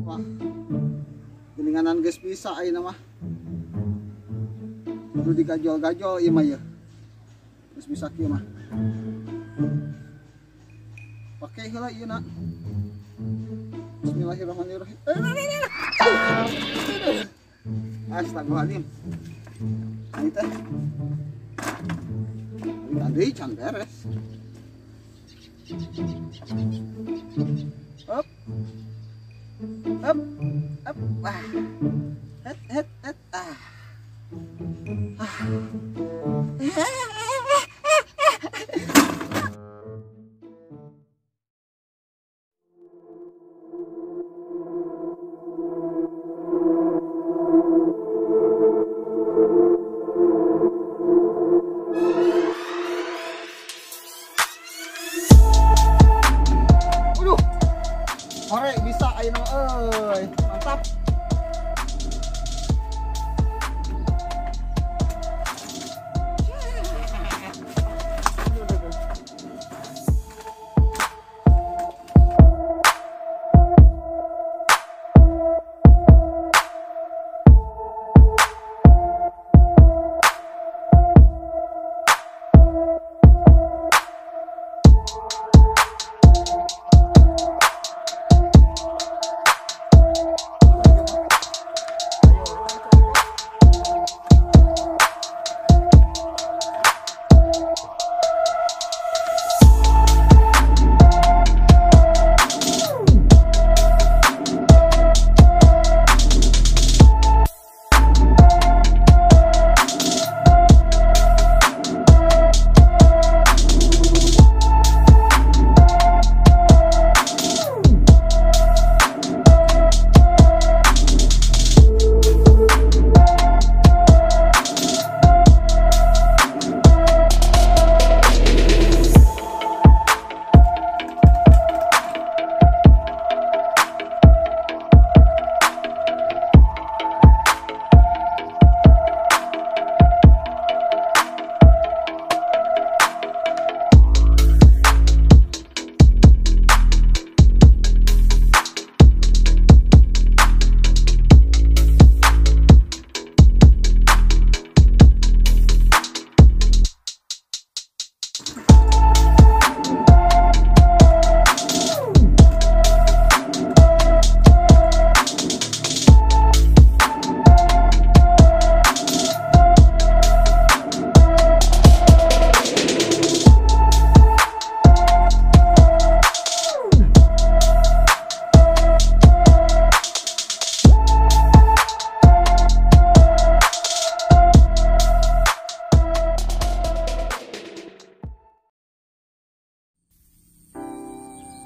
Wah. Geninganan geus bisa ayeuna mah. Kudu digajol-gajol ieu mah yeuh. Geus bisa kieu mah. Pake heula ieu na. Bismillahirrahmanirrahim. Astagfirullahaladzim. Ini teh. Tadi can beres. Up. Up. Up. Wah. Het het het. Ah. Ah. Hore bisa ayeuna euy, mantap.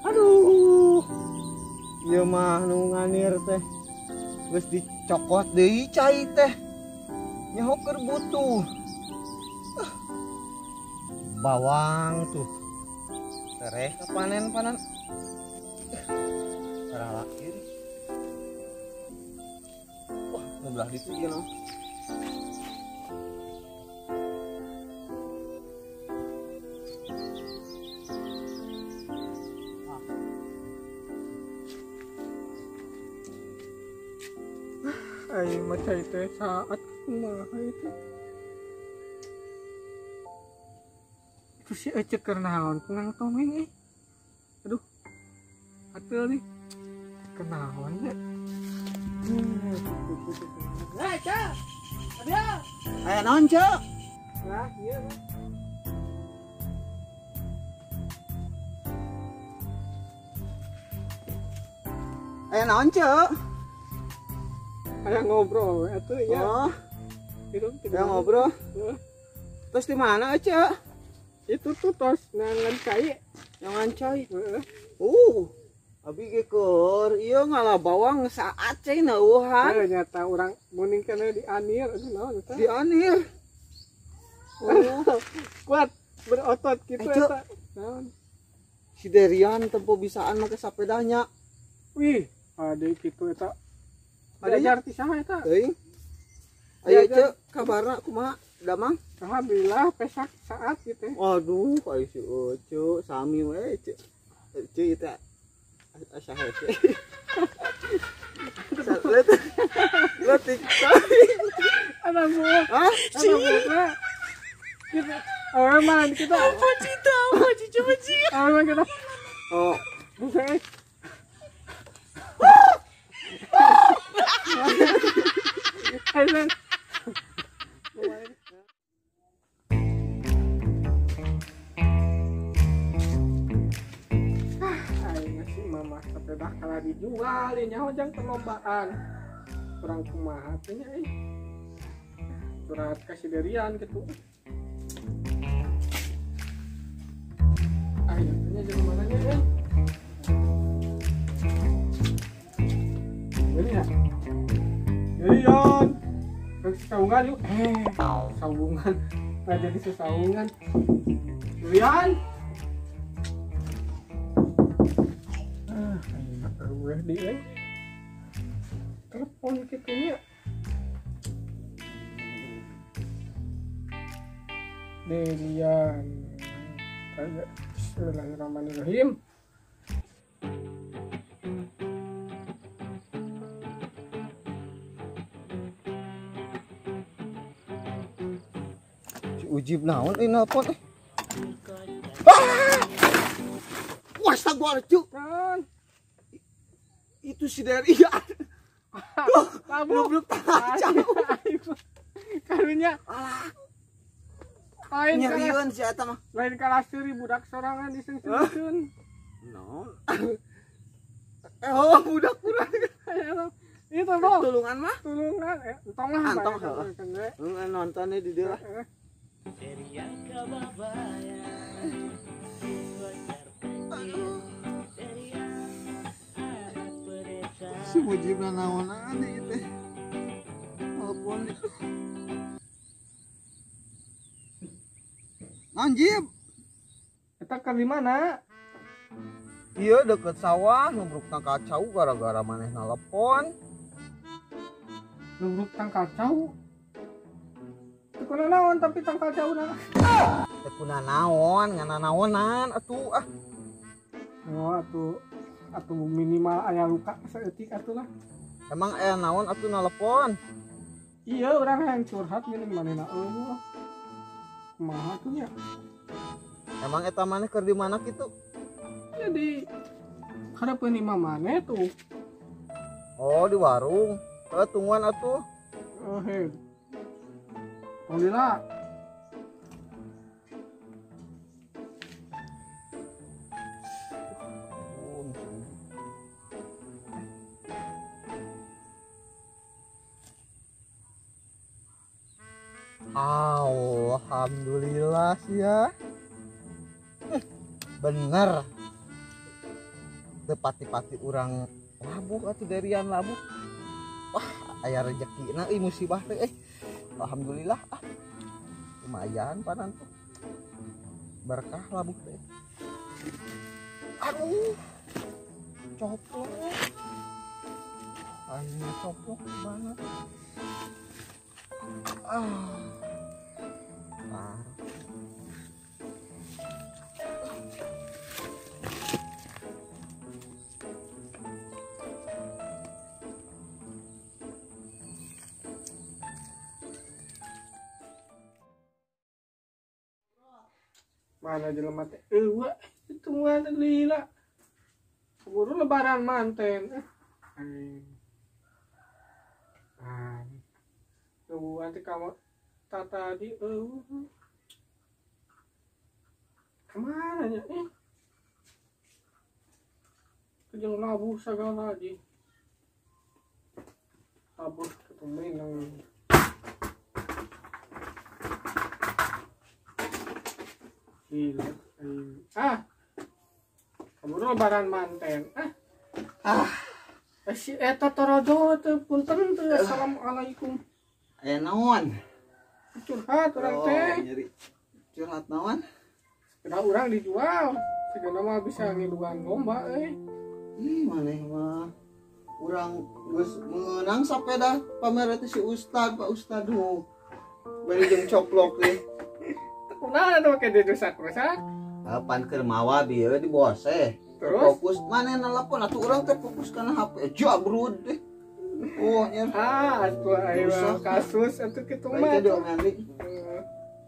Aduh, ieu mah nu nganir teh geus dicokot deui cai teh. Nyaho keur butuh. Bawang tuh. Tereh kapanen-panen. Saralakir. Wah, nu belah ditu ieu naon. Ay, macay teh saat kumaha itu. Itu si Ece keur naon kunang tomeng eh. Aduh. Ateul nih. Kenaon ya. Nah, Cek. Ada. Aya naon, Cek? Nah, ieu. Aya naon, Cek? Aya ngobrol atuh ya. Oh. Itu ya ngobrol. Terus di mana, Cek? Itu tuh tos nangan cai. Nangan cai. Heeh. Abi ge keur ieu ngalah bawang saat cai neuhan. Heuh nyata urang muning kana di anir atuh naon eta? Di anir. Oh. Kuat berotot kitu eta. Naon? Si Derian tempo bisaan make sapedanya. Wih, ade kitu eta. Diajar ti saha eta? Teuing. Ayo Cek, kabarna kumaha? Damang? Alhamdulillah pesak saat gitu. Waduh, ayo si Ucu sami we Cek. Cek eta asa hese. Letik. Anak gua. Hah? Anak gua. Kita awewe mah kita. Apa cita? Apa cita? Coba sih. Awewe mah kita. Oh. Buset. Ayo. Mama sepeda kalah dijual nya hojang perlombaan kurang kumaha teh nya euy curhat ka si Derian kitu ayo nya jeung mana nya euy ini ya Derian saungan yuk saungan nggak jadi sesaungan Derian di telepon gitu nya Derian kayak bismillahirrahmanirrahim. Si Ujib naon euy nelpon eh. Wah, gua cu. Itu si Derian. Belum kacau. Karunya. Alah. Lain nyerieun si eta mah. Lain kalah seuri budak sorangan diseung-seungkeun. Naon? Oh, budak kurang. Itu dong. Tulungan mah? Tulungan. Entong lah. Entong heeh. Nontonnya di dieu lah. Si Mujib naonan ieu teh. Telepon. Anjib. Eta keur di mana? Iya deket sawah nubruk tangkal cau gara-gara maneh nelepon. Nubruk tangkal cau? Teu kuna naon tapi tangkal cauna. Teu kuna naon, ngananaonan atuh ah. Oh atuh atuh minimal aya luka saeutik atuh lah. Emang aya naon atuh nelepon? Iya urang hayang curhat geuning manehna eueuh. Kumaha atuh nya? Emang eta maneh keur di mana kitu? Jadi harapeun imah maneh tuh. Oh, di warung. Heuh tungguan atuh. Oh, heuh. Tong lila. Alhamdulillah sih ya. Bener. Teu pati-pati urang labuh atuh Derian labuh. Wah, aya rezekina euy musibah teh euy. Alhamdulillah ah. Lumayan panan tuh. Berkah labuh teh. Aduh. Coplok. Aing coplok banget. Ah. Parah. Mana jelema teh eueuh tungguan lila. Keburu lebaran manten. Ah. Tungguan teh kamu tadi eueuh. Kemana nya eh? Kejeng labuh sagala di. Labuh ketumenang. Gila. Ah. Keburu lebaran manten. Ah. Ah. Si eta torojo teu punten teu. Assalamualaikum. Aya naon? Curhat urang teh. Nyeri. Curhat naon? Sepeda urang dijual. Segala mah bisa ngiluan lomba euy. Ih, maneh mah. Urang geus meunang sepeda pamer teh si Ustad, Pak Ustad hu. Bari jeung coplok teh. Kunaon atuh make dirusak-rusak? Pan keur mawa bieu di bose. Terus fokus maneh nelepon atuh urang teh fokus kana HP. Jabrud teh. Oh, nya. Ah, atuh aya kasus atuh kitu mah. Baik diomelan deui.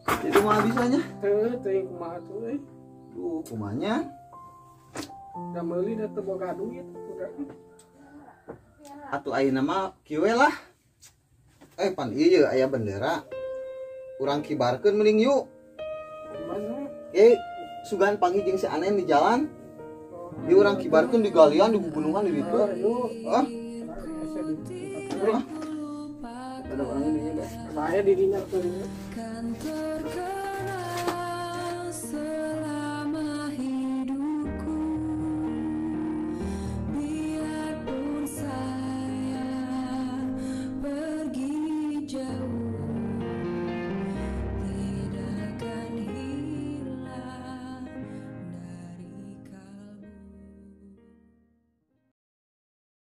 Jadi mah bisanya. Heuh, teuing kumaha tuh euy. Duh, kumanya. Da meuli da teu boga duit atuh da. Atuh ayeuna mah kieu we lah. Pan ieu aya bendera. Urang kibarkeun mending yuk. Mana? Sugan panggih jeung si Anen di jalan. Di urang kibarkeun di galian di gunungan di ditu. Ah. Ada orangnya di dinya. Bahaya di dinya tuh.